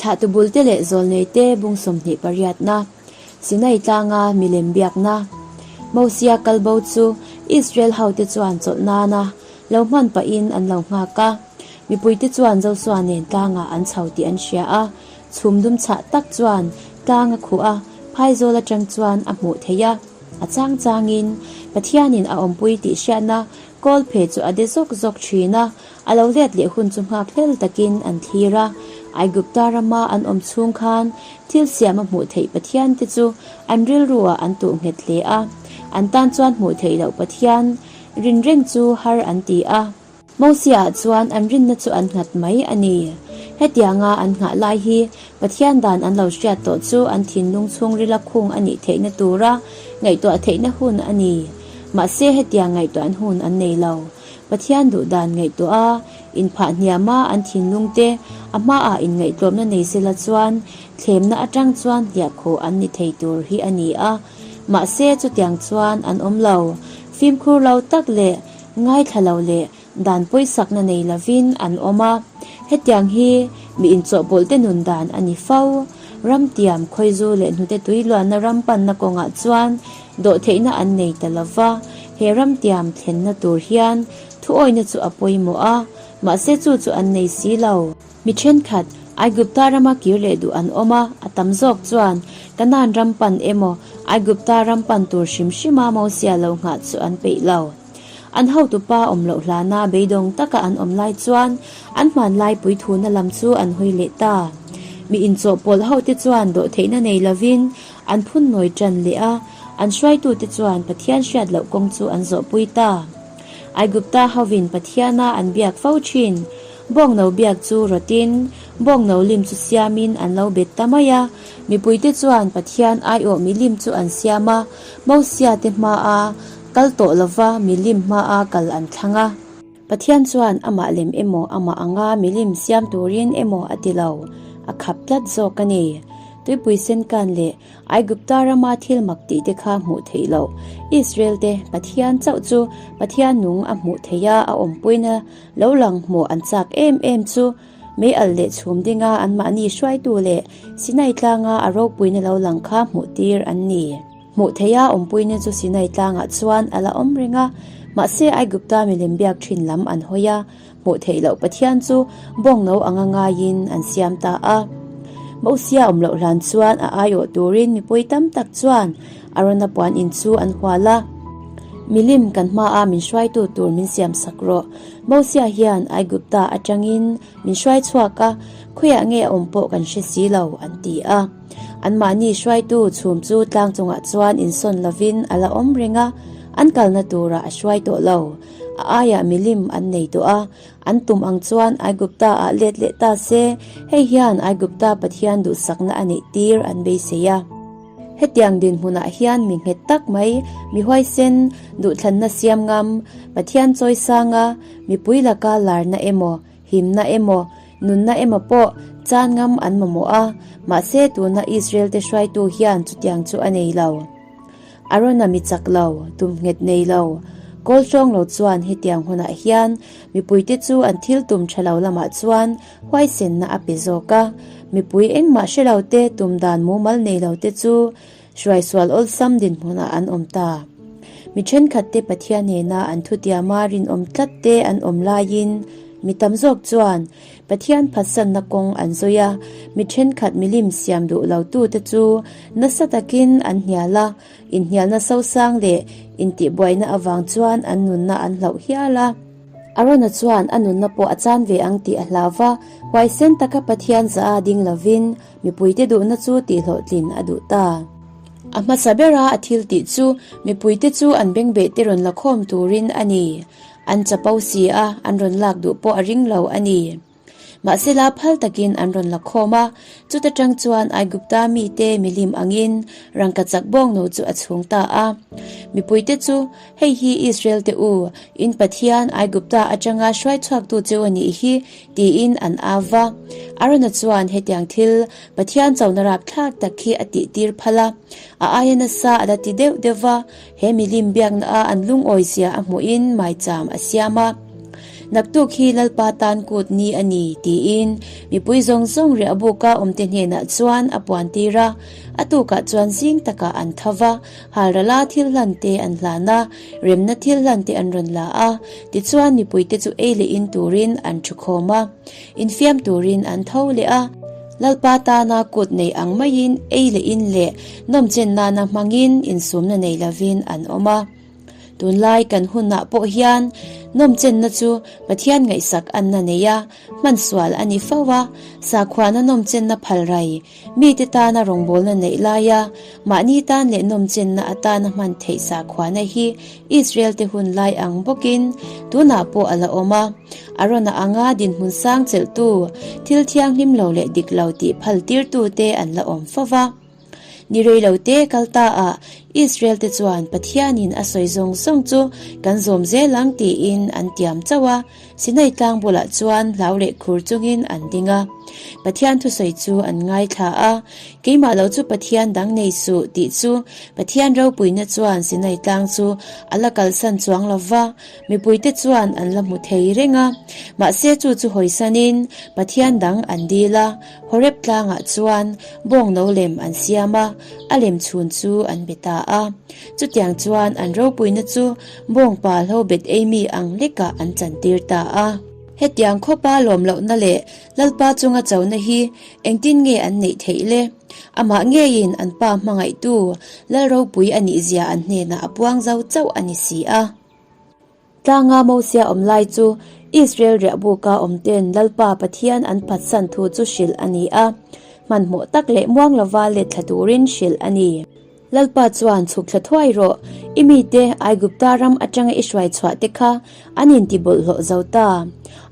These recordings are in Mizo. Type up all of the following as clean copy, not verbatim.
Thlahtu bulte leh zawlneite bung 20 pariatna, Sinai tlanga milem biakna, Mosia kalbo chu Israel hote chuan chawlh nana lo hman pahin an lo nghak a. Mipuite chuan Josua nen tlangah an chho tih an hria a, chhum dum chhah tak chuan tlang a khuh a, phaizawl atang chuan a hmuh theih a. A chang changin Pathianin a awmpui tih hriatna kawl phe chu a de zawk zawk thin a, A lo let leh hun chu nghak hlel takin an thlir a. Aigupta rama an awm chhung khan thil siam a hmuh theih Pathian te chu an rilru ah an tuh nghet hle a. An tan chuan hmuh theih loh Pathian rin reng chu har an ti a. Mosia ah chuan an rinna chu an nghat mai a ni. Hetianga an nghah lai hi Pathian dan an lo hriat tawh chu an thinlung chhungrila khung a nih theihna tura ngaihtuah theihna hun a ni. Mahse hetiang ngaihtuahn hun an nei lo. Pathian duh dan ngaihtuah a, inphah hniam a an thinlung te a hmaah inngaihtlawmna nei sela chuan thlemna atang chuan hliahkhuh an ni thei tur hi a ni a. Mahse chutiang chuan an awm lo. Fimkhur lo tak leh ngaithla lo leh dan pawisakna nei lovin an awm a. Hetiang hi mi inchawhpawlh te nun dan a ni fo. Ramtiam, khawizu leh hnute tui luanna ram panna kawngah chuan dawhtheihna an nei ta lo va, he ramtiam thlenna tur hian thuawihna chu a pawimawh a, mahse chu chu an nei si lo. Mi thenkhat, Aigupta rama kir leh duh an awm a, a tam zawk chuan Kanaan ram pan emaw Aigupta ram pan tur hrim hrima Mosia lo nghah chu an peih lo. An hotupa awm loh hlana beidawng taka an awm lai chuan an hmanlai puithuna lam chu an hawi leh ta. Mi inchawhpawlh hote chuan dawhtheihna nei lovin an phun nawi tan leh a, an hruaitute chuan Pathian hriat loh kawng chu an zawhpui ta. Aigupta hovin Pathiana an biak fo thin. Bawngno biak chu rawtin, bawngno lim chu siamin an lo bet ta mai a. Mipuite chuan Pathian aiawh milim chu an siam a, Mosia te hmaa kal tawh lova milim hmaa kal an thlang a. Pathian chuan amah lem emaw amah anga milim siam turin emaw a ti lo, a khap tlat zawk a ni. Tuipui sen kan leh Aigupta rama thil mak tih te kha hmuh theih loh. Israel te Pathian chauh chu Pathian nung a hmuh theih a, a awmpuina lo lang hmuh an chak em em chu mei alh leh chhum dinga anmahni hruaitu leh Sinai tlanga a ropuina lo lang kha hmuh tir an ni. Hmuh theih a awmpuina chu Sinai tlangah chuan a la awm reng a, mahse Aigupta milem biak thin lam an hawi a, hmuh theih loh Pathian chu bawngno anga ngaiin an siam ta a. Mosia awm loh hlan chuan a aiawh turin mipui tam tak chuan Arona puan in chu an hual a. Milim kan hmaa min hruaitu tur min siam sak rawh. Mosia hian Aigupta atangin min hruai chhuak a, khawiah nge a awm pawh kan hre si lo, an ti a. Anmahni hruaitu chhum chu tlang chungah chuan insawn lovin a la awm reng a, an kalna turah a hruai tawh lo. A aiah milim an nei tawh a, an tum ang chuan Aigupta-ah let leh ta se, hei hian Aigupta Pathian duhsakna a neih tir an beisei a. Hetiang dinhmunah hian mi nghet tak mai, mi huaisen, duhthlanna siam ngam, Pathian chawisanga mipui laka larna emaw, himna emaw, nunna emaw pawh chan ngam an mamawh a, mahse tuna Israel-te hruaitu hian chutiang chu a nei lo. Arona mi chak lo, tum nghet nei lo, kawl hrawng lo chuan hetiang hunah hian mipuite chu an thil tum tha lo lamah chuan huaisenna a pe zawk a. Mipui engmah hre lo te, tum dan mumal nei lo te chu hruaisual awlsam dinhmunah an awm ta. Mi thenkhat te Pathian nena an thutiama rinawm tlat te an awm laiin mi tam zawk chuan Pathian phatsanna kawng an zawi a, mi thenkhat milim siam duh lo tute chu nasa takin an hnial a, inhnialna sosang leh intihbuaina avang chuan an nunna an hlauh hial a. Arona chuan a nunna pawh a chan ve ang tih a hlau va, huaisen taka Pathian za a ding lovin mipuite duhna chu tihhlawhtlin a duh ta. A hmasa bera a thil tih chu mipuite chu an bengbeh te rawn la khawm turin a ni. An chapo si a, an rawn lak duh pawh a ring lo a ni. Mahsela phal takin an rawn la khawm a, chuta tang chuan Aigupta mite milim angin rangkachak bawngno chu a chhung ta a. Mipuite chu, Hei hi Israel te u, in Pathian Aigupta atanga hruai chhuaktu cheu a nih hi, tiin an au va. Arona chuan hetiang thil Pathian chona rapthlak tak khi a tihtir phal a, a aia nasa a la ti deuh deuh va, He milim biakna a an lungawizia a hmuhin maicham a siam a. Naktuk hi Lalpa tan kut ni a ni, tiin mipui zawng zawng riah buka awmte hnenah chuan a puan tir a. A tukah chuan zing takah an tho va, halrala thil hlan te an hlan a, remna thil hlan te an rawn la a, tichuan mipuite chu ei leh in turin an thu khawm a, infiam turin an tho leh a. Lalpa tana kut nei ang maiin ei leh in leh nawmchen nana hmangin insumna nei lovin an awm a. Tunlai kan hunah pawh hian nawmchenna chu Pathian ngaihsak anna nei a, hmansual a ni fo a, sakhuana nawmchenna phalrai, mite tana rawngbawlna neih laia mahni tan leh nawmchenna atana hman theih sakhuana hi Israel te hun lai ang bawkin tunah pawh a la awm a. Arona anga dinhmun sang chelhtu, thil thianghlim lo leh dik lo tih phal tirtute an la awm fo va. Ni rei lo te kal ta a, Israel te chuan Pathianin a sawi zawng zawng chu kan zawm zel ang tiin an tiam chauh a, Sinai tlang bulah chuan hlau leh khur chungin an ding a. Pathian thusawi chu an ngaithla a, Keimah lo chu Pathian dang nei suh tih chu Pathian ropuina chuan Sinai tlang chu a la kalsan chuang lo va, mipuite chuan an la hmu thei reng a. Mahse chu chu hawisanin Pathian dang an dil a, Horeb tlangah chuan bawng no lem an siam a, a lem chhun chu an be ta a. Chutiang chuan an ropuina chu bawngpa hlo bet ei mi ang lekah an chantir ta a. Hetiang khawpa lawm lohna leh Lalpa chunga chona hi engtin nge an neih theih le? Amah ngeiin an pa hmangaihtu Lal ropui a nihzia an hnenah a puang zo chauh a ni si a. Tlanga Mosia awm lai chu Israel riahbuka awmten Lalpa Pathian an phatsan thu chu hrilh a ni a, hmanhmawh tak leh muang lova let thla turin hrilh a ni. Lalpa chuan chhuk thla thuai rawh, i mite Aigupta ram atanga i hruai chhuah te kha an intibawlhhlawh zo ta.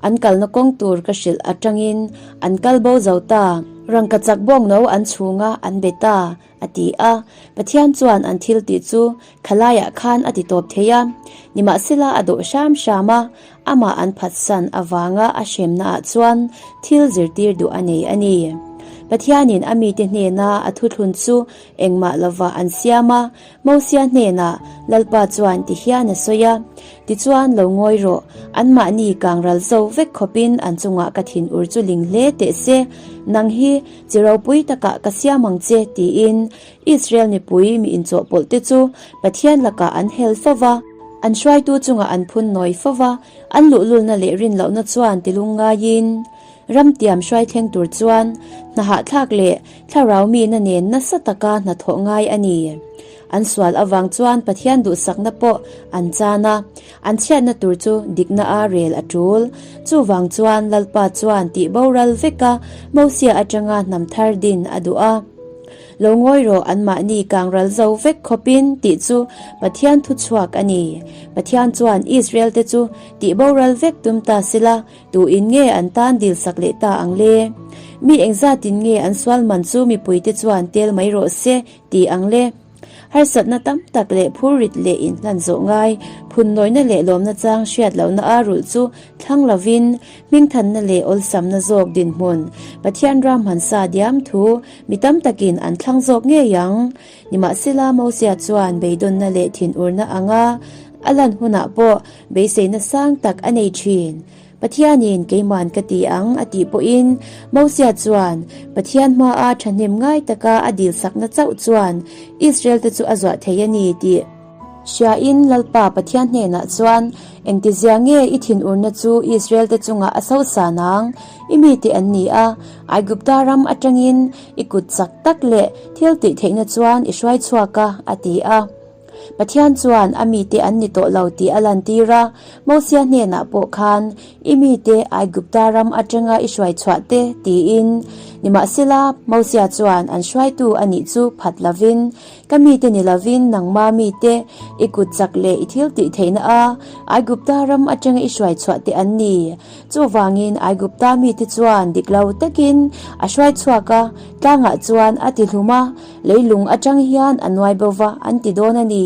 An kalna kawng tur ka hrilh atangin an kal bo zo ta. Rangkachak bawngno an chhunga an be ta. A ti a, Pathian chuan an thil tih chu khalaiah khan a ti tawp thei a, nimahsela a dawh hram hram a, amah an phatsan avanga a hremnaah chuan thil zirtir duh a nei a ni. Pathianin a mite hnena a thuthlun chu engmah lovah an siam a, Mosia hnenah Lalpa chuan ti hian a sawi a, Tichuan lo ngawi rawh, anmahni kangral zo vek khawpin an chungah ka thinur chu ling hle teh se, nang hi Chi ropui takah ka siam ang che, tiin Israel mipui mi inchawhpawlhte chu Pathian lakah an hel fo va, an hruaitu chungah an phun nawi fo va, an luhlulna leh rinlohna chuan tilung ngaiin ramtiam hruai thleng tur chuan hna hahthlak leh thlarau mihna nen nasa taka hnathawh ngai a ni. An sual avang chuan Pathian duhsakna pawh an chan a, An chhiatna tur chu dikna a rel a tul. Chuvang chuan Lalpa chuan tih boral veka Mosia atanga hnam thar din a duh a. Lo ngawi rawh anmahni kangral zo vek khawpin tih chu Pathian thuchhuak a ni. Pathian chuan Israel te chu tih boral vek tum ta sila tuin nge an tan dilsak leh ta ang le? Mi engzatin nge an sual man chu mipuite chuan tel mai rawh se ti ang le? Harsatna tam tak leh phurrit leh inhlan zawh ngai, phunnawina leh lawmna chang hriat lohna a rulh chu thlang lovin, hmingthanna leh awlsamna zawk dinhmun, Pathian ram hmansa diam thu mi tam takin an thlang zawk ngei ang. Nimahsela, Mosia chuan beidawnna leh thinurna anga a lan hunah pawh beiseina sang tak a nei thin. Pathianin keiman ka ti ang a tih pawhin Mosia chuan Pathian hmaa thahnem ngai taka a dilsakna chauh chuan Israel-te chu a zuah thei a ni tih hriain Lalpa Pathian hnenah chuan engtizia nge i thinurna chu Israel-te chungah a sosan ang? I mite an ni a, Aigupta ram atangin i kut chak tak leh thil tih theihna chuan i hruai chhuak a, a ti a. Pathian chuan a mite an ni tawh lo tih a lantir a, Mosia hnenah pawh khan, I mite Aigupta ram atanga i hruai chhuah te, tiin. Nimahsela, Mosia chuan an hruaitu a nih chu phat lovin, Ka mite ni lovin nangma mite, i kut chak leh i thil tih theihna a Aigupta ram atanga i hruai chhuah te an ni. Chuvangin Aigupta mite chuan dik lo takin a hruai chhuak a, tlangah chuan a ti hlum a, Leilung atang hian a nuai bo va an ti dawn a ni.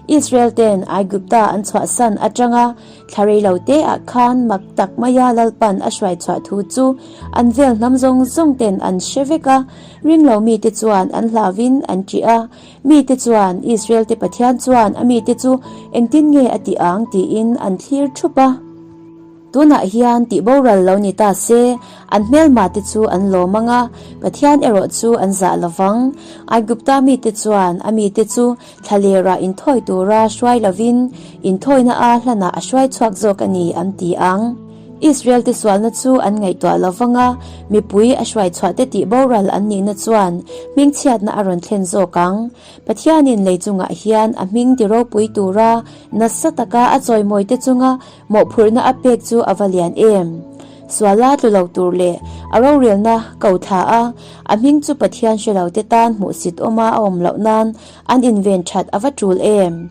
Israel ten Aigupta an chhuahsan atanga thla rei lo te ah khan mak tak maia Lalpan a hruai chhuah thu chu an vel hnam zawng zawng ten an hre vek a, ringlo mite chuan an hlauhin an ṭih a, mite chuan Israel te Pathian chuan a mite chu engtin nge a tih ang tiin an thlir ṭhup a. Tunah hian tih boral lo ni ta se, an hmelma te chu an lawm ang a, Pathian erawh chu an zah lo vang. Aigupta mite chuan a mite chu thlalerah inthawi tura hruai lovin inthawina a hlanah a hruai chhuak zawk a ni an ti ang. Israel te sualna chu an ngaihtuah lo vang a, mipui a hruai chhuah te tih boral an nihna chuan hmingchhiatna a rawn thlen zawk ang. Pathianin lei chungah hian a hming ti ropui tura nasa taka a chawimawi te chunga mawhphurhna a pek chu a va lian em! Suala tlu lo tur leh a rorelna ko thla a, a hming chu Pathian hre lo te tan hmuhsit awma a awm loh nan an inven that a va tul em!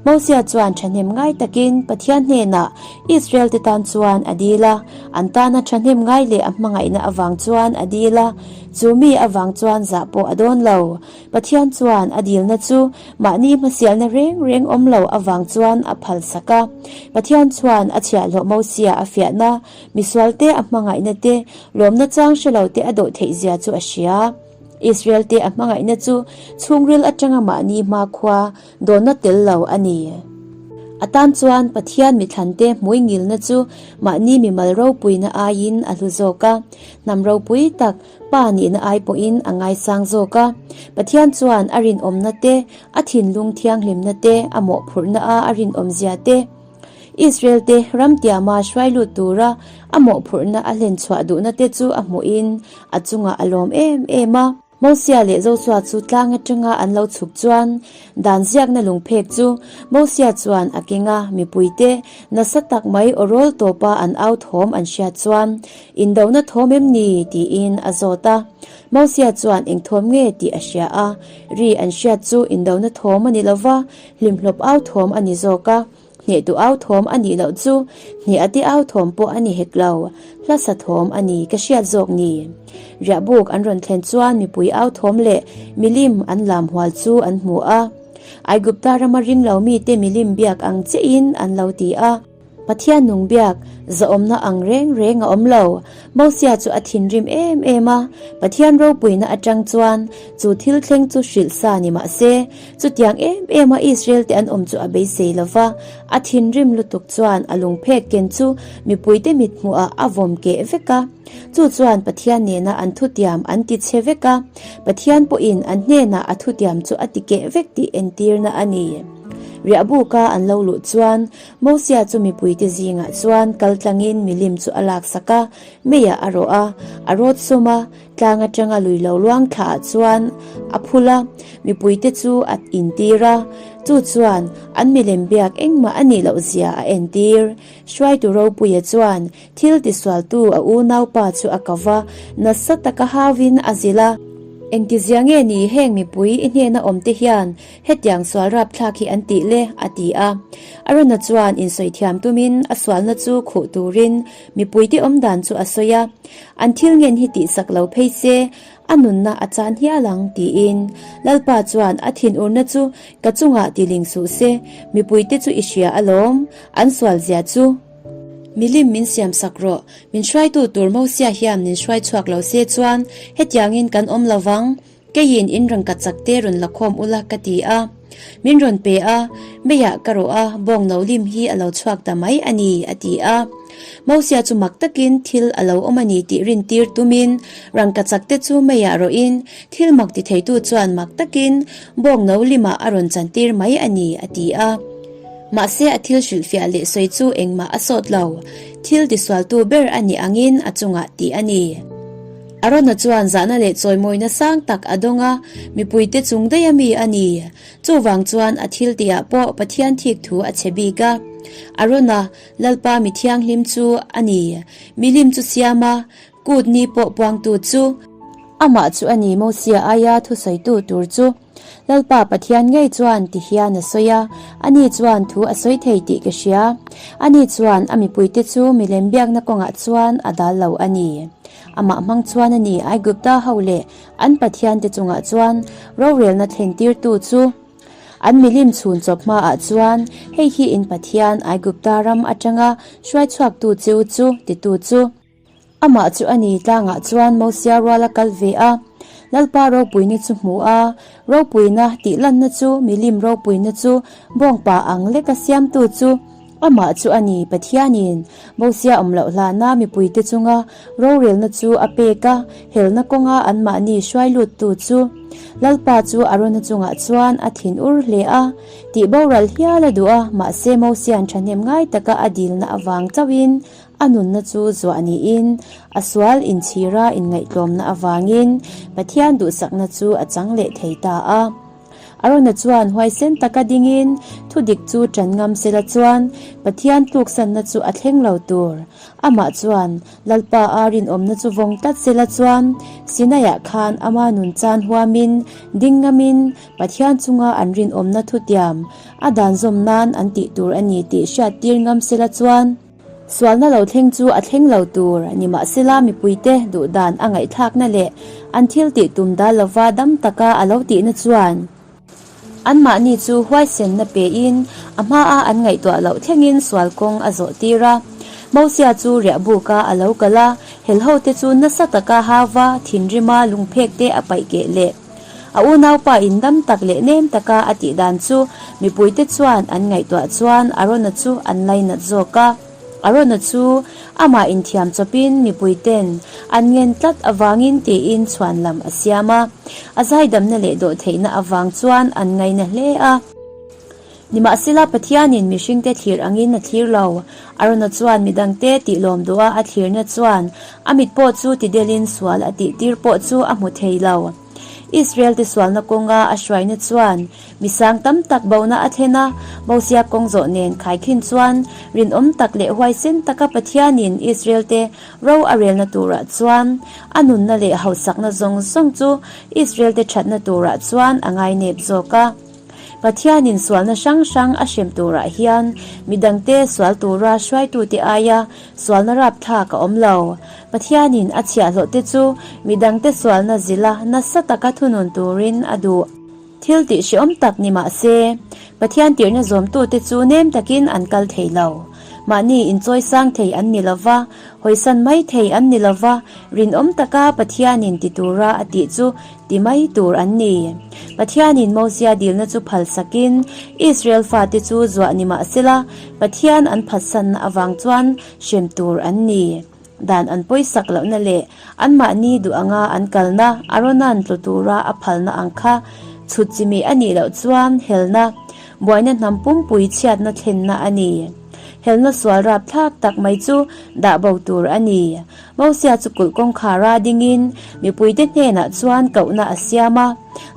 Mosia chuan thahnem ngai takin Pathian hnenah Israel te tan chuan a dil a, an tana thahnem ngai leh a hmangaihna avang chuan a dil a, chu mi avang chuan zah pawh a dawn lo. Pathian chuan a dilna chu mahni hmasialna reng reng awm lo avang chuan a phal sak a. Pathian chuan a chhiahhlawh Mosia a fiahna, misualte a hmangaihna te, lawmna chang hre lo te a dawh theih zia chu a hria. Israel te a hmangaihna chu chhungril atanga mahni hmakhua dawnna tel lo a ni. A tan chuan Pathian mithlante hmui ngilna chu mahni mimal ropuina aiin a hlu zawk a, hnam ropui tak pa nihna ai pawhin a ngaisang zawk a. Pathian chuan a rinawmna te, a thinlung thianghlimna te, a mawhphurhna a a rinawmzia te, Israel te ram tiama hruai lut tura a mawhphurhna a hlenchhuah duhna te chu a hmuhin a chungah a lawm em em a. Mosia leh Joshua chu tlang atanga an lo chhuk chuan dan ziakna lungphek chu Mosia chuan a keng a, mipuite nasa tak mai aw rawl tawpa an au thawm an hriat chuan Indona thawm em ni? tiin a zawt a. Mosia chuan eng thawm nge tih a hria a, ri an hriat chu indona thawm a ni lova, hlimhlawp au thawm a ni zawk a. Hnehtu au thawm a nih loh chu hneh ate au thawm pawh a ni hek lo, hlasa thawm a ni ka hriat zawk ni. Riahbuk an rawn thlen chuan mipui au thawm leh milim an lam hual chu an hmu a. Aigupta rama ring lo mite milim biak ang chiahin an lo ti a. Pathian nung biak zahawmna ang reng reng a awm lo. Mosia chu a thinrim em em a, Pathian ropuina atang chuan chu thil thleng chu hrilh sa ni mah se, chutiang em em a Israel te an awm chu a beisei lo va, a thinrim lutuk chuan a lungphek ken chu mipuite mithmuhah a vawm keh vek a. Chu chuan Pathian nena an thutiam an ti chhe vek a, Pathian pawhin an hnenah a thutiam chu a ti keh vek tih entirna a ni. Riahbuka an lo luh chuan Mosia chu mipuite zingah chuan kal tlangin milim chu a laksak a, meiah a rawh a, a rawt sawm a, tlang atanga lui lo luang thlaah chuan a phul a, mipuite chu a intir a, chu chuan an milem biak engmah a nih loh zia a entir. Hruaitu ropuia chuan thil tisualtu a unaupa chu a ko va, nasa taka hauin a zilh a, Engtizia nge ni heng mipui i hnena awmte hian Hetiang sual rapthlak hi an tih le, a ti a. Arona chuan insawi thiam tumin a sualna chu khuh turin mipuite awmdan chu a sawi a. An thil ngen hi tihsak lo phei se, a nunna a chan hial ang, tiin. Lalpa chuan a thinurna chu ka chungah tiling suh se, mipuite chu i hria alawm, an sual zia chu. Milim min siam sak rawh, min hruaitu tur Mosia hian min hruai chhuak lo se chuan hetiangin kan awm lo vang, Keiin in rangka chak te rawn la khawm ula ka ti a, min rawn pe a, meiah ka rawh a, bawng no lim hi a lo chhuak ta mai a ni, a ti a. Mosia chu mak takin thil a lo awm a ni tih rintir tumin rangka chak te chu meiah rawhin thil mak ti theitu chuan mak takin bawng no limah a rawn chantir mai a ni, a ti a. Mahse a thil hrilhfiah leh sawi chu engmah a sawt lo, thil tisualtu ber a nih angin a chungah tih a ni. Arona chuan zahna leh chawimawina sang tak a dawng a, mipuite chung daih a mi a ni. Chuvang chuan a thil tihah pawh Pathian thik thu a chhe bik a. Arona, Lalpa mi thianghlim chu a ni. Milim chu siam a, kut ni pawh puangtu chu. Amah chu a ni Mosia aia thusawitu tur chu. Lalpa Pathian ngei chuan ti hian a sawi a, ani chuan thu a sawi thei tih ka hria. Ani chuan a mipuite chu milem biakna kawngah chuan a dal lo a ni. Amah hmang chuan a ni Aigupta ho leh an pathiante chungah chuan rorelna thlentirtu chu. An milim chhun chawp hmaah chuan, Hei hi in Pathian Aigupta ram atanga hruaichhuaktu cheu chu, titu chu. Amah chu a ni tlangah chuan Mosia rual a kal ve a, Lalpa ropuina chu hmu a, ropuina tih lanna chu milim ropuina chu bawngpa ang leka siamtu chu. Amah chu a ni, Pathianin Mosia awm loh hlana mipuite chunga rorelna chu a pek a, helna kawnga anmahni hruai luttu chu. Lalpa chu Arona chungah chuan a thin ur hle a, tih boral hial a duh a, mahse Mosia'n thahnem ngai taka a dilna avang chauhin a nunna chu zuah niin a sual inchhira inngaihtlawmna avangin Pathian duhsakna chu a chang leh thei ta a. Arona chuan huaisen taka dingin thudik chu ṭan ngam sela chuan Pathian tluksanna chu a thleng lo tur. Amah chuan Lalpa a rinawmna chu vawng tlat sela chuan Sinaiah khan ama nun chan huamin ding ngamin Pathian chunga an rinawmna thutiam a dan zawm nan an tih tur a ni tih hriattir ngam sela chuan Sualna lo thleng chu a thleng lo tur, nimahsela mipuite duhdan a ngaihthlakna leh an thil tih tum dal lova dam taka a lo tihna chuan anmahni chu huaisenna pein a hmaa an ngaihtuah loh thlengin sual kawng a zawh tir a. Mosia chu riahbuka a lo kal a, helhote chu nasa taka hauva thinrima lungphekte a paih keh leh. A unaupa in dam tak leh nem taka a tih dan chu mipuite chuan an ngaihtuah chuan Arona chu an lainat zawk a. Arona chu amah inthiam chawpin mipuiten an ngen tlat avangin tiin chhuan lam a siam a. A zaidamna leh dawhtheihna avang chuan an ngaina hle a. Nimahsela Pathianin mihringte thlir angin a thlir lo. Arona chuan midangte tihlawm duha a thlirna chuan a mit pawh chu tidelin sual a tihtir pawh chu a hmu thei lo. Israelte sualna kawnga a hruaina chuan misang tam tak bona a thlen a, Mosia kawng zawh nen khaikhin chuan rinawm tak leh huaisen taka Pathianin Israelte ro a relna turah chuan a nunna leh hausakna zawng zawng chu Israelte thatna turah chuan a ngainep zawk a. Pathianin sualna hrang hrang a hrem turah hian midangte sual tura hruaitute aia sualna rapthlak a awm lo. Pathianin a chhiahhlawhte chu midangte sualna zila nasa taka thunun turin a duh. Thil tih hrehawm tak ni mah se, Pathian tirhna zawmtute chu nem takin an kal thei lo. Mahni inchawisang thei an ni lo va, hawisan mai thei an ni lo va, rinawm taka Pathianin ti tura a tih chu Ti mai tur an ni. Pathianin Mosia dilna chu phalsakin Israel fate chu zuah ni mah sela, Pathian an phatsanna avang chuan hrem tur an ni. Dan an pawisak lohna leh anmahni duh anga an kalna Arona'n tlu tura a phalna ang kha chhut chimih a nih loh chuan helna, buaina hnam pumpui chhiatna thlenna a ni. Helna sual rapthlak tak mai chu dah bo tur a ni. Mosia chu kulh kawngkhara dingin mipuite hnenah chuan kohna a siam a,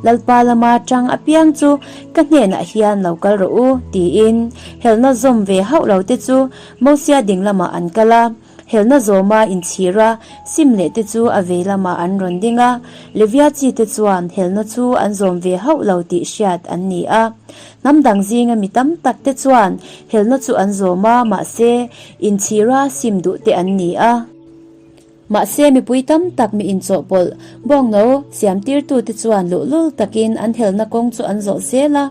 Lalpa lama tang apiang chu ka hnenah hian lo kal rawh u, tiin helna zawm ve hauh lo te chu Mosia ding lamah an kal a, helna zawma inchhir a sim leh te chu a vei lamah an rawn ding a, Levia chi te chuan helna chu an zawm ve hauh lo tih hriat an ni a. Hnam dang zinga mi tam tak te chuan helna chu an zawm a, mahse, Inchhira sim duh te an ni a. Mahse mipui tam tak mi inchawhpawlh bawngno siamtirtute chuan luhlul takin an helna kawng chu an zawh zel a.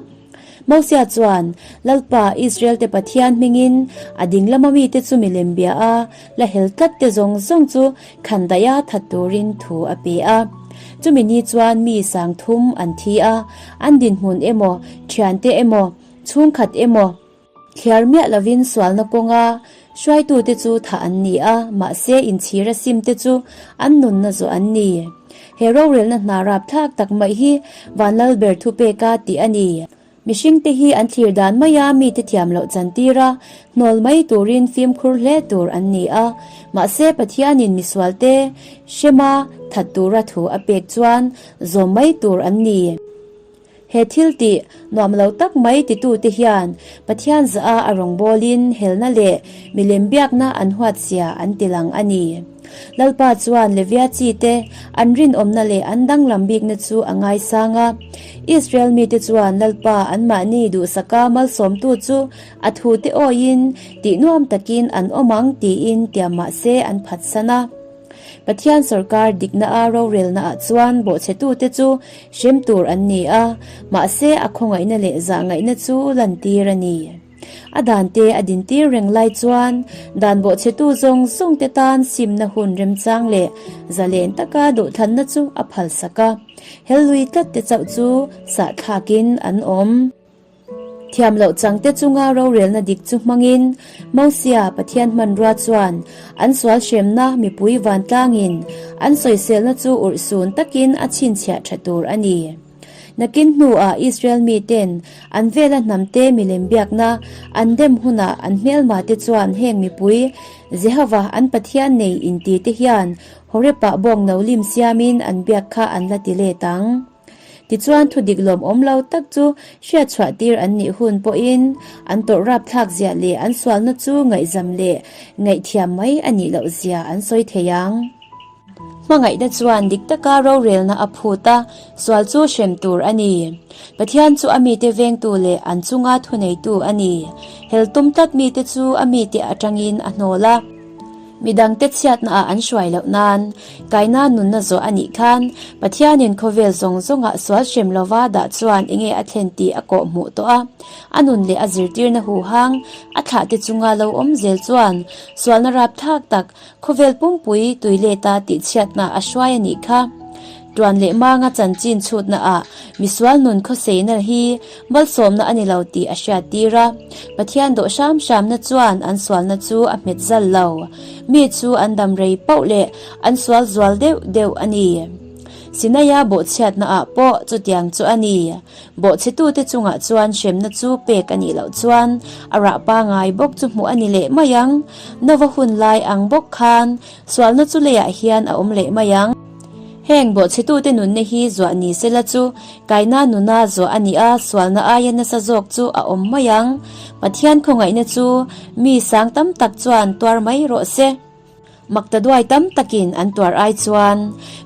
Mosia chuan, Lalpa, Israelte Pathian hmingin a ding lama mite chu milem bia a, la hel tlat te zawng zawng chu khandaih a that turin thu a pe a. Chumi ni chuan mi sangthum an thi a, an dinhmun emaw, thiante emaw, chhungkhat emaw, Thliar miah lovin sualna kawnga hruaitute chu thah an ni a, mahse inchhira simte chu an nunna zawh an ni. He rorelna hna rapthlak tak mai hi Vanlalber thupeka tih a ni. Mihringte hi an thlir dan maia mite thiam loh chantir a, hnawl mai turin fimkhur hle tur an ni a, mahse Pathianin misualte hrema that tura thu a pek chuan zawm mai tur an ni. He thil tih nuam lo tak mai titute hian Pathian zaha a rawngbawlin helna leh milem biakna an huatzia an ti lang a ni. Lalpa chuan Levia chite an rinawmna leh an danglam bikna chu a ngaisang a. Israel mite chuan Lalpa anmahni duhsaka malsawmtu chu a thute awiin tih nuam takin an awm ang tiin tiam mahse an phatsan a. Pathian sawrkar dikna a rorelna ah chuan bawhchhetute chu hrem tur an ni a, mahse a khawngaihna leh zahngaihna chu lantir a ni. A dante a dintir reng lai chuan dan bawhchhetu zawng zawngte tan simna hun remchang leh zalen taka duhthlanna chu a phalsak a, hellui tlatte chauh chu sahthlakin an awm. Thiam loh changte chunga rorelna dik chu hmangin Mosia Pathian hmanrua chuan an sual hremna mipui vantlangin an sawiselna chu urhsun takin a chhinchhiah tha tur a ni. Nakin hnuah Israel miten an vela hnamte milem biakna an dem hunah an hmelmate chuan heng mipui Jehova an Pathian nei inti te hian Horepah bawng no lim siamin an biak kha an la ti let ang. Tichuan thudik lawmawm lo tak chu hriatchhuah tir an nih hun pawhin an tawrh rapthlak zia leh an sualna chu ngaihzam leh ngaihthiam mai a nih loh zia an sawi thei ang. Hmangaihna chuan dik taka rorelna a phut a, sual chu hrem tur a ni. Pathian chu a mite vengtu leh an chunga thuneitu a ni. Hel tum tlat mite chu a mite atangin a hnawl a. Midangte chhiatnaah an hruai loh nan Kaina nunna zawh a nih khan Pathianin khawvel zawng zawngah sual hrem lova dah chuan enge a thlen tih a kawh hmuh tawh a. A nun leh a zirtirna huhang a thlahte chunga lo awm zel chuan sualna rapthlak tak Khawvel pumpui tui leta tihchhiatna a hruai a nih kha. Tuan leh manga chanchin chhutnaah misual nun khawseina hi malsawmna a ni lo tih a hriattir a. Pathian dawh hram hramna chuan an sualna chu a hmet zal lo. Mi chu an dam rei pauh leh an sual zual deuh deuh a ni. Sinaia bawhchhiatnaah pawh chutiang chu a ni. Bawhchhetute chungah chuan hremna chu pek a nih loh chuan a rah pangai bawk chu hmuh a ni leh mai ang. Nova hun lai ang bawk khan sualna chu leiah hian a awm leh mai ang. Heng bawhchhetute nunna hi zuah ni sela chu Kaina nuna zuah a ni a, sualna aia nasa zawk chu a awm mai ang. Pathian khawngaihna chu mi sang tam tak chuan tuar mai rawh se. Maktaduai tam takin an tuar ai chuan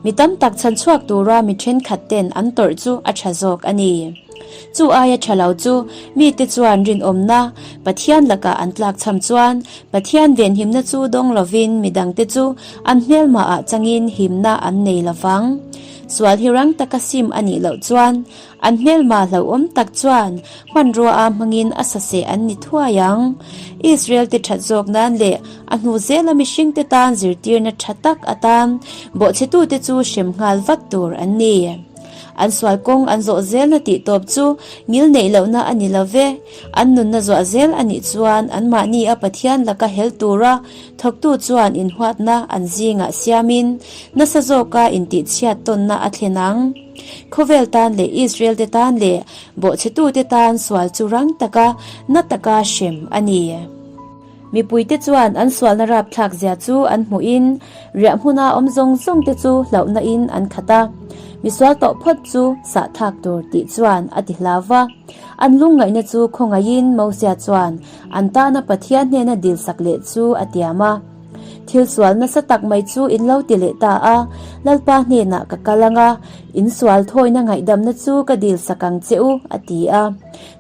mi tam tak chhan chhuak tura mi thenkhat ten an tawrh chu a tha zawk a ni. Chu aia tha lo chu mite chuan rinawmna Pathian lakah an tlak cham chuan Pathian venhimna chu dawng lovin midangte chu an hmelmaah changin himna an nei lovang. Sual hi rang taka sim a nih loh chuan An hmelma hlauhawm tak chuan hmanrua a hmangin a saseh an ni thuai ang. Israel te that zawk nan leh a hnu zela mihringte tan zirtirna tha tak atan bawhchhetute chu hrem nghal vat tur an ni. An sual kawng an zawh zelna tih tawp chu ngil neih lohna a ni lo ve. An nunna zuah zel a nih chuan anmahni a Pathian laka hel tura thawktu chuan inhuatna an zingah siamin nasa zawka intihchhiat tawnna a thlen ang. Khawvel tan leh Israel te tan leh bawhchhetute tan sual chu rang taka na taka hrem a ni. Mipuite chuan an sualna rapthlak zia chu an hmuhin riah hmuna awm zawng zawng te chu hlauhna in an khat a. Misual tawh phawt chu sahthlak tur tih chuan a ti hlau va. An lungngaihna chu khawngaihin Mosia chuan an tana Pathian hnena dilsak leh chu a tiam a. Thil sual nasa tak mai chu in lo ti leh ta a, Lalpa hnenah ka kal ang a, in sual thawina ngaihdamna chu ka dil sak ang che u, a ti a.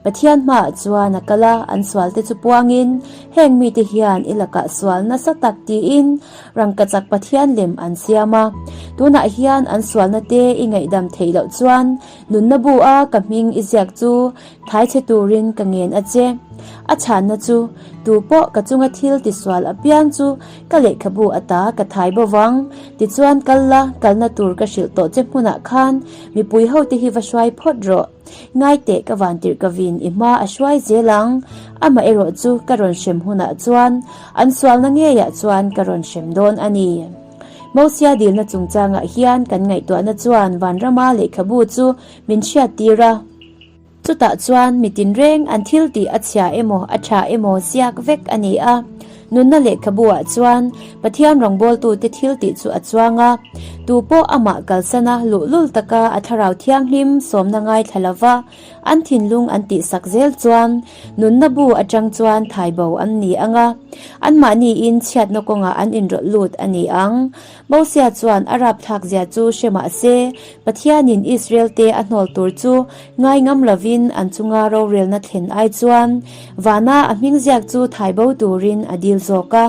Pathian hmaah chuan a kal a, an sualte chu puangin, Heng mite hian i lakah sual nasa tak tiin rangkachak Pathian lem an siam a. Tunah hian an sualna te i ngaihdam theih loh chuan nunna bu a ka hming i ziak chu Thai chhe turin ka ngen a che. A chhanna chu, Tu pawh ka chunga thil tisual apiang chu ka lehkhabu ata ka thai bo vang. Tichuan kal la, kalna tur ka hrilh tawh che hmunah khan mipui hote hi va hruai phawt rawh. Ngaiteh ka vantirh ka vin i hma a hruai zel ang. Amah erawh chu ka rawn hrem hunah chuan an sualna ngeiah chuan ka rawn hrem dawn a ni. Mosia dilna chungchangah hian kan ngaihtuahna chuan vanrama lehkhabu chu min hriattir a. Chutah chuan mi tinreng an thil tih a chhia emaw a tha emaw ziak vek a ni a. Nunna lehkhabu-ah chuan Pathian rawngbawltute thil tih chu a chuang a. Tu pawh amah kalsana luhlul taka a thlarau thianghlim sawmna ngaithla lova an thinlung an tihsak zel chuan nunna bu atang chuan thaibo an ni ang a, anmahniin chhiatna kawngah an inrawlh lut a ni ang. Mosia chuan a rapthlak zia chu hre mah se, Pathianin Israel-te a hnawl tur chu ngai ngam lovin an chunga rorelna thlen ai chuan vana a hming ziak chu thai bo turin a dil zawk a.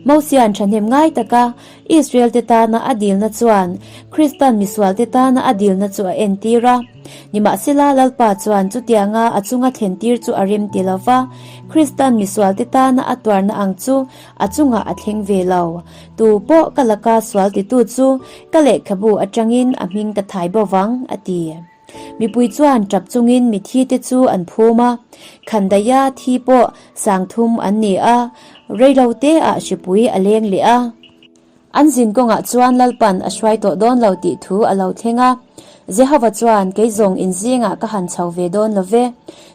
Mosia'n thahnem ngai taka Israel-te tana a dilna chuan Kristan misualte tana a dilna chu a entir a. Nimahsela, Lalpa chuan chutianga a chunga thlentir chu a rem ti lo va, Kristan misualte tana a tuarna ang chu a chungah a thleng ve lo. Tu pawh ka laka sual titu chu ka lehkhabu atangin a hming ka thai bo vang, a ti. Mipui chuan tap chungin mithi te chu an phum a, Khandaia thi pawh 3000 an ni a, reilo te ah hripui a leng leh a. An zin kawngah chuan Lalpan a hruai tawh dawn lo tih thu a lo thleng a. Jehova chuan, Kei zawng in zingah ka han chho ve dawn lo ve.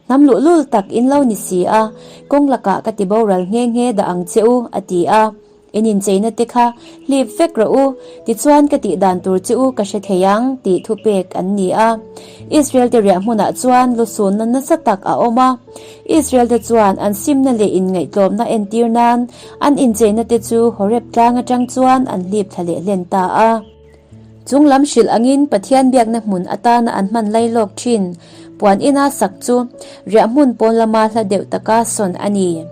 Hnam luhlul tak in lo ni si a, kawng lakah ka ti boral nghe nghe dah ang che u, a ti a. In incheina te kha hlip vek rawh u, tichuan ka tih dan tur che u ka hre thei ang, tih thupek an ni a. Israel te riah hmunah chuan lusunna nasa tak a awm a. Israel te chuan an simna leh inngaihtlawmna entir nan an incheina te chu Horeb tlang atang chuan an hlip thla leh hlen ta a. Chung lam hrilh angin Pathian biakna hmun atana an hman lailawk thin puan ina sak chu riah hmun pawn lama hla deuh taka sawn a ni.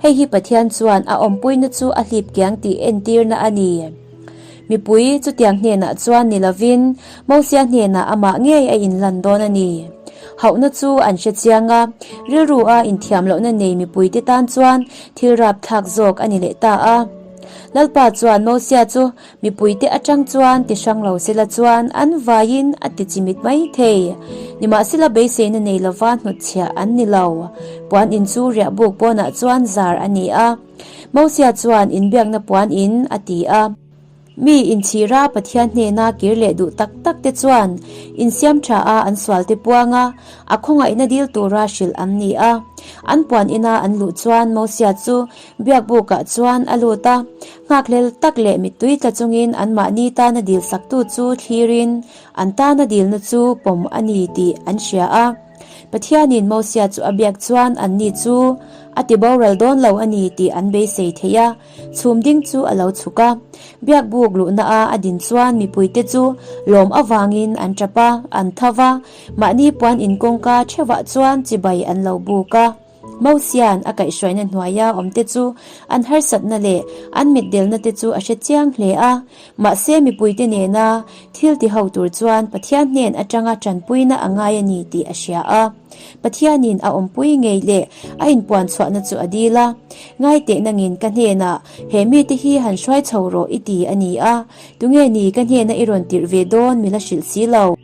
Hei hi Pathian chuan a awmpuina chu a hlip kiang tih entirna a ni. Mipui chutiang hnenah chuan ni lovin Mosia hnenah amah ngei a inlan dawn a ni. Hauhna chu an hre chiang a, rilru a inthiam lohna nei mipuite tan chuan thil rapthlak zawk a ni leh ta a. Lalpa chuan Mosia chu mipuite atang chuan ti hrang lo sela chuan an vaiin a ti chimit mai thei. Nimahsela beiseina nei lova hnutchhiah an ni lo. Puan in chu riahbuk pawnah chuan zar a ni a. Mosia chuan inbiakna puan in a ti a. Mi inchhira Pathian hnena kir leh duh tak tak te chuan insiam tha a an sual te puang a, a khawngaihna dil tura hrilh an ni a. An puan ina an luh chuan Mosia chu biakbukah chuan a lut a, nghakhlel tak leh mittui tla chungin anmahni tana dil saktu chu thlirin an tana dilna chu pawm a ni tih an hria a. Pathianin Mosia chu a biak chuan anni chu a ti boral dawn lo a ni tih an beisei thei a, chhum ding chu a lo chhuk a. Biakbuk luhna a a din chuan mipuite chu lawm avangin an tap a, an tho va, mahni puan in kawngka theuhah chuan chibai an lo buk a. Mosia'n a kaihhruaina hnuaia awmte chu an harsatna leh an mitdelna te chu a hre chiang hle a. Mahse mipuite nena thil ti ho tur chuan Pathian hnen atanga tanpuina a ngai a ni tih a hria a. Pathianin a awmpui ngei leh a inpuan chhuahna chu a dil a. Ngaiteh nangin ka hnenah he mite hi han hruai chho rawh i ti a ni a, tunge ni ka hnena i rawn tirh ve dawn mi la hrilh si lo.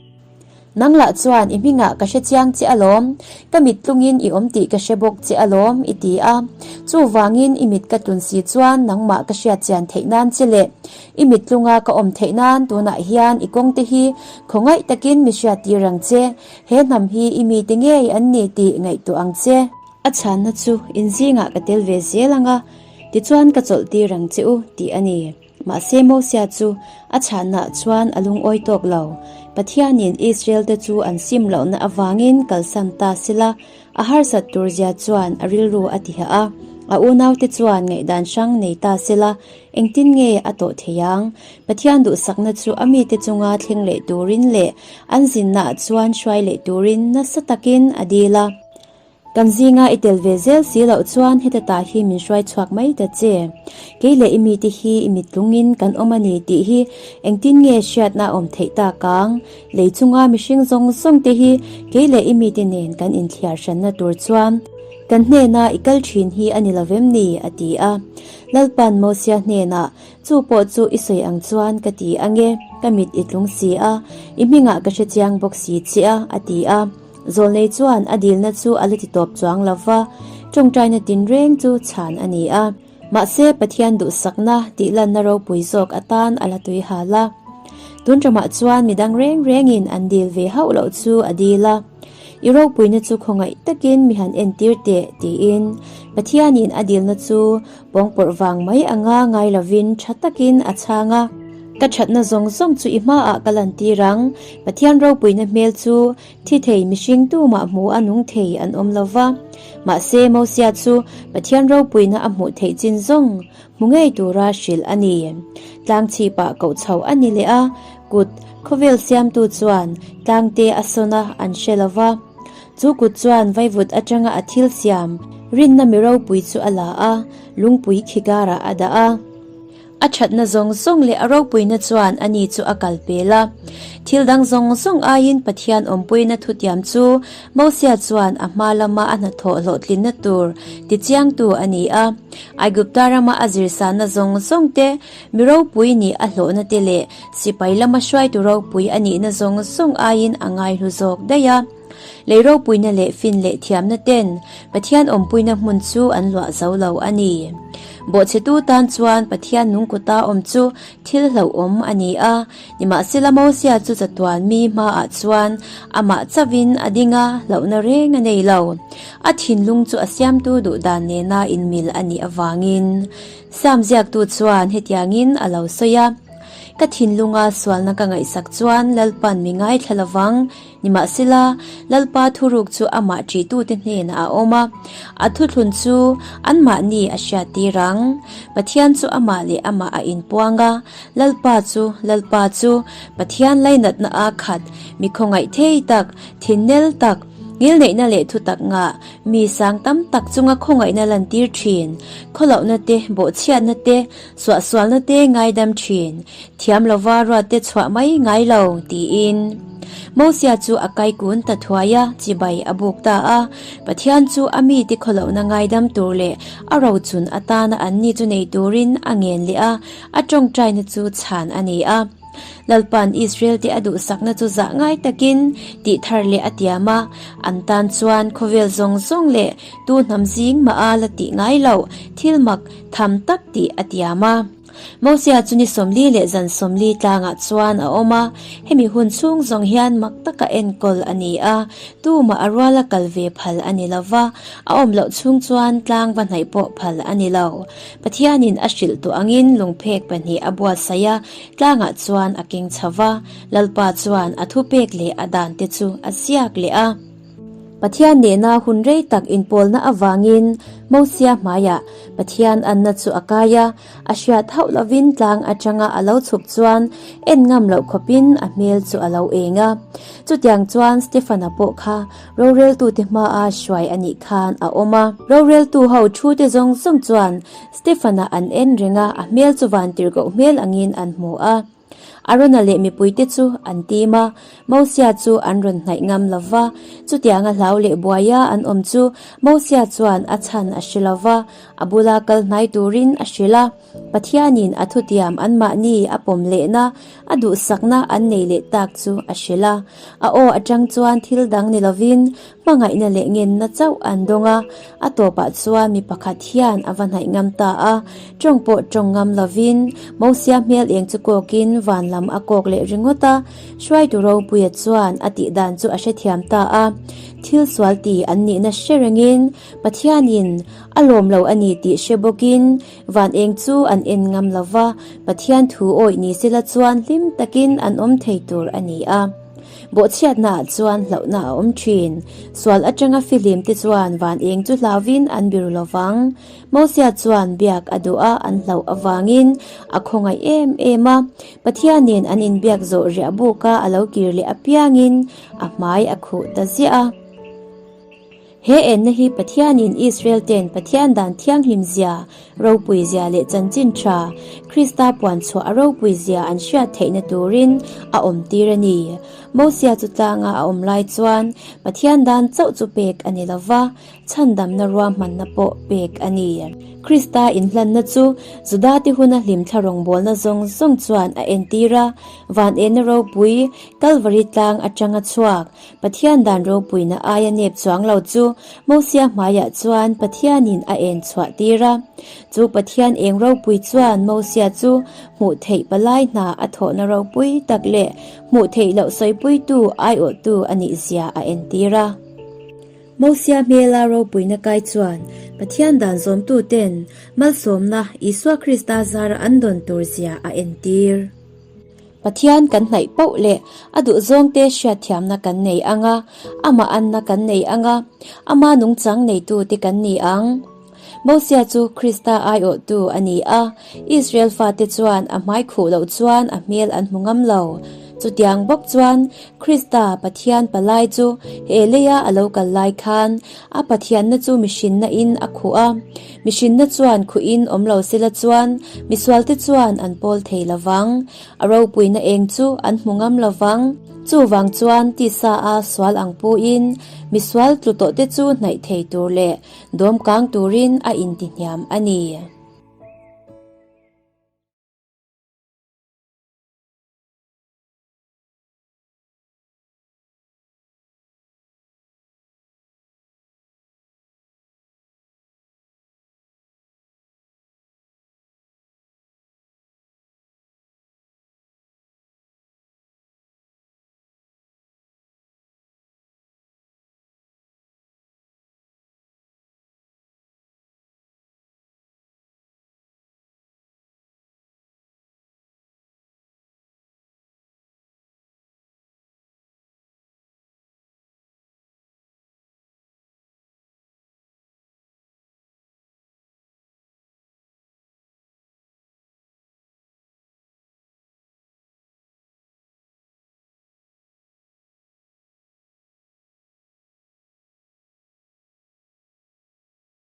Nang lah chuan i hmingah ka hre chiang che alawm, ka mit tlungin i awm tih ka hre bawk che alawm, i ti a. Chuvangin i mit ka tlun si chuan nangmah ka hriat chian theih nan che leh i mit tlunga ka awm theih nan tunah hian i kawngte hi khawngaih takin mi hriattir ang che, he hnam hi i mite ngei an ni tih ngaihtuah ang che. A chhanna chu inzingah ka tel ve zel ang a, tichuan ka chawlhtir ang che u, tih a ni. Mahse Mosia chu a chhanah chuan a lungawi tawk lo. Pathianin Israel-te chu an sim lohna avangin kalsan ta sela, a harsat tur zia chuan a rilru a ti hah a. A unaute chuan ngaihdan hrang nei ta sela, engtin nge a tawh thei ang? Pathian duhsakna chu a mite chunga thleng leh turin leh an zinnaah chuan hruai leh turin nasa takin a dil a. Kan zinga i tel ve zel si loh chuan heta tah hi min hruai chhuak mai ta che. Kei leh i mite hi i mittlungin kan awm a ni tih hi engtin nge hriatna a awm theih tak ang? Lei chunga mihring zawng zawng te hi kei leh i mite nen kan inthliar hranna tur chuan kan hnena i kal thin hi a ni lo vem ni? a ti a. Lalpan Mosia hnenah, Chu pawh chu i sawi ang chuan ka ti ange, ka mit i tlung si a, i hmingah ka hrechiang bawk si che a, a ti a. Zawlnei chuan a dilna chu a la ti tawp chuang lo va, tawngtaina tinreng chu chhan a ni a. Mahse, Pathian duhsakna tih lanna ropui zawk atan a la tui hal a. Tun ramah chuan midang reng rengin an dil ve hauh loh chu a dil a. I ropuina chu khawngaih takin mi han entir teh, tiin Pathianin a dilna chu pawngpawrh vang mai anga ngai lovin tha takin a chhang a. Ka thatna zawng zawng chu i hmaah ka lantir ang, Pathian ropuina hmel chu Thi thei mihring tumah hmu a nung thei an awm lo va. Mahse, Mosia chu Pathian ropuina a hmuh theih chin zawng hmu ngei tura hrilh a ni. Tlang chhipah koh chho a ni leh a, kut khawvel siamtu chuan tlangte a sawn a an hre lo va. Chu kut chuan vaivut atanga a thil siam rinna mi ropui chu a la a, lungpui khi karah a dah a. A thatna zawng zawng leh a ropuina chuan ani chu a kal pel a. Thil dang zawng zawng aiin Pathian awmpuina thutiam chu Mosia chuan a hma lama a hnathawh hlawhtlinna tur tichiangtu a ni a. Aigupta rama a zirsanna zawng zawng te, mi ropui nih a hlawhna te leh sipai lama hruaitu ropui a nihna zawng zawng aiin a ngaihlu zawk daih a. Lei ropuina leh fin leh thiamna ten Pathian awmpuina hmun chu an luah zo lo a ni. Bawhchhetu tan chuan Pathian nung kuta awm chu thil hlauhawm a ni a, nimahsela Mosia chu chatuan mi hmaah chuan amah chauhin a ding a, hlauhna reng a nei lo. A thinlung chu a siamtu duhdan nena inmil a nih avangin Sam ziaktu chuan hetiangin a lo sawi a, Ka thinlunga sualna ka ngaihsak chuan Lalpan mi ngaithla lovang, Nimahsela, Lalpa thuruk chu amah ṭihtute hnenah a awm a, a thuthlun chu anmahni a hriattir ang. Pathian chu amah leh amah a inpuang a, Lalpa chu, Lalpa chu, Pathian lainatna a khat, mi khawngaih thei tak, thinnel tak, ngilneihna leh thutak ngah, mi sang tam tak chunga khawngaihna lantir ṭhin, khawlohna te, bawhchhiatna te, suahsualna te ngaidam ṭhin, Thiam lova ruatte chhuah mai ngai lo, tiin. Mosia chu a kai kun ta thuai a, chibai a buk ta a. Pathian chu a mite khawlohna ngaidam tur leh a rochun atana anni chu nei turin a ngen leh a, a tawngtaina chu chhan a ni a. Lalpa'n Israelte a duhsakna chu zah ngai takin tih thar leh a tiam a, an tan chuan khawvel zawng zawng leh tu hnam zing mah a la tih ngai loh thil mak tham tak tih a tiam a. Mosia chu ni 40 leh zan 40 tlangah chuan a awm a, hemi hun chhung zawng hian mak taka enkawl a ni a, tumah a ruala kal ve phal a ni lo va, a awm loh chhung chuan tlang va hnaih pawh phal a ni lo. Pathianin a hrilh tawh angin lungphek pahnih a buatsaih a, tlangah chuan a keng chho va, Lalpa chuan a thupek leh a dante chu a ziak leh a. Pathian nena hun rei tak inpawlna avangin Mosia hmaiah Pathian anna chu a kai a, a hriat hauh lovin tlang atanga a lo chhuk chuan en ngam loh khawpin a hmel chu a lo eng a. Chutiang chuan Stefana pawh kha roreltute hmaa hruai a nih khan a awm a. Roreltu ho thute zawng zawng chuan Stefana an en reng a, a hmel chu vantirhkoh hmel angin an hmu a. Arona leh mipuite chu an tim a, Mosia chu an rawn hnaih ngam lo va. Chutianga hlau leh buaia an awm chu Mosia chuan a chhan a hre lo va, a bula kal hnai turin a hrilh a. Pathianin a thutiam anmahni a pawm lehna, a duhsakna an nei leh tak chu a hrilh a. A aw atang chuan thil dang ni lovin Hmangaihna leh ngenna chauh an dawng a, a tawpah chuan mi pakhat hian a va hnaih ngam ta a, tawng pawh tawng ngam lovin Mosia hmel eng chu kawkin van lam a kawk leh ringawt a, hruaitu ropuia chuan a tih dan chu a hrethiam ta a, thil sual ti an nihna hre rengin Pathianin a lawm lo a ni tih hre bawkin van eng chu an en ngam lo va, Pathian thu awih ni sela chuan hlim takin an awm thei tur a ni a. Bawhchhiatnaah chuan hlauhna a awm thin. Sual atanga fihlim te chuan van eng chu hlauvin an biru lo vang. Mosia chuan biak a duh a, an hlauh avangin a khawngaih em em a. Pathianin an inbiak zawh riah buka a lo kir leh apiangin a hmai a khuh ta ziah a. He enna hi Pathianin Israel ten Pathian dan thianghlim zia, ropui zia leh chanchin tha, Krista puan chhuah a ropui zia an hriat theihna turin a awm tir a ni. Mosia chu tlanga a awm lai chuan Pathian dan chauh chu pek a ni lova, chhandamna ruahmanna pawh pek a ni. Krista inhlanna chu Judate huna hlimthla rawngbawlna zawng zawng chuan a entir a, van enna ropui Kalvari tlang atanga chhuak, Pathian dan ropuina aia nep chuang lo chu Mosia hmaiah chuan Pathianin a en chhuah tir a. Chu Pathian eng ropui chuan Mosia chu hmuh theih palai hna a thawhna ropui tak leh hmuh theih loh sawipuitu aiawhtu a nih zia a entir a. Mosia hmela ropuina kai chuan Pathian dan zawmtuten malsawmna Isua Krista zara an dawn tur zia a entir. Pathian kan hnaih poh leh a duhzawngte hriatthiamna kan nei ang a, amah anna kan nei ang a, ama nungchang neitute kan ni ang. Mosia chu Krista aiawhtu a ni a, Israel fate chuan a hmai khuh loh chuan a hmel an hmu ngam lo. Chutiang bawk chuan Krista Pathian palai chu he leia a lo kal lai khan a Pathianna chu mihrinna in a khuh a. Mihrinna chuan khuhin awm lo sela chuan misualte chuan an pawl thei lo vang. A ropuina eng chu an hmu ngam lo vang. Chuvang chuan tisa a sual ang puin misual tlu tawhte chu hnaih thei tur leh dawmkang turin a intihniam a ni.